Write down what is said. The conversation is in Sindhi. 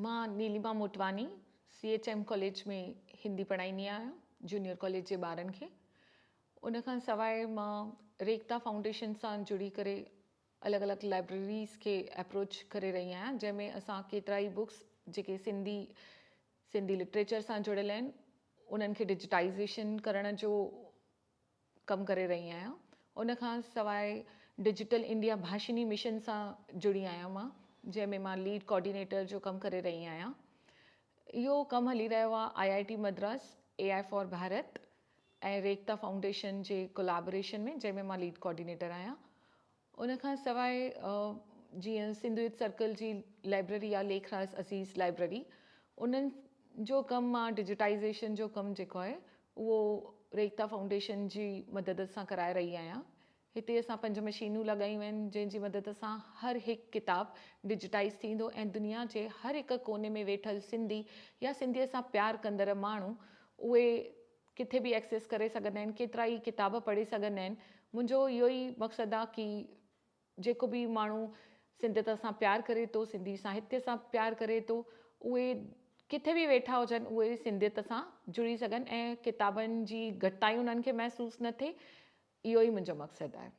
مان Nilima Motwani C H M college ۾ Hindi پڙهائيندي آهيان جونيئر ڪاليج جي ٻارن کي ان کان سواء مان ريڪتا فائونڊيشن سان جڙي ڪري الڳ الڳ لائبريريز کي اپروچ ڪري رهي آهيان جنهن ۾ اسان ڪيترا ئي بڪس جيڪي سنڌي سنڌي لٽريچر سان جڙيل آهن انهن کي ڊجيٽائيزيشن ڪرڻ جو ڪم ڪري رهي آهيان ان کان سواء ڊجيٽل انڊيا ڀاشني مشن سان جڙي آهيان مان جنهن ۾ مان ليڊ ڪوآرڊينيٽر جو ڪم ڪري رهي آهيان اهو ڪم هلي رهيو آهي I I T Madras A I for Bharat ۽ Rekhta foundation جي ڪولابريشن ۾ جنهن ۾ مان ليڊ ڪوآرڊينيٽر آهيان ان کان سواء جيئن سنڌو يوٿ سرڪل جي لائبريري آهي ليکراج عزيز لائبريري انهن جو ڪم مان ڊجيٽائيزيشن جو ڪم جيڪو آهي اهو ريڪتا فائونڊيشن جي مدد سان ڪرائي رهي آهيان هتي اسان پنج مشينون لڳايون آهن جنهن جي مدد سان هر هڪ ڪتاب ڊجيٽائيز ٿيندو ۽ دنيا جي هر هڪ ڪوني ۾ ويٺل سنڌي يا سنڌيء سان پيار ڪندڙ ماڻهو اهي ڪٿي به ايڪسيس ڪري سگهندا آهن ڪيترا ئي ڪتاب پڙهي سگهندا آهن منهنجو اهو ئي مقصد آهي ڪي جيڪو به ماڻهو سنڌيت سان پيار ڪري ٿو سنڌي ساهتيه سان پيار ڪري ٿو اهي ڪٿي به ويٺا هجن اهي سنڌيت سان جڙي سگهن ۽ ڪتابن جي گهٽتائي انهن کي محسوس نه ٿئي اهو ئي منهنجو مقصد آهي.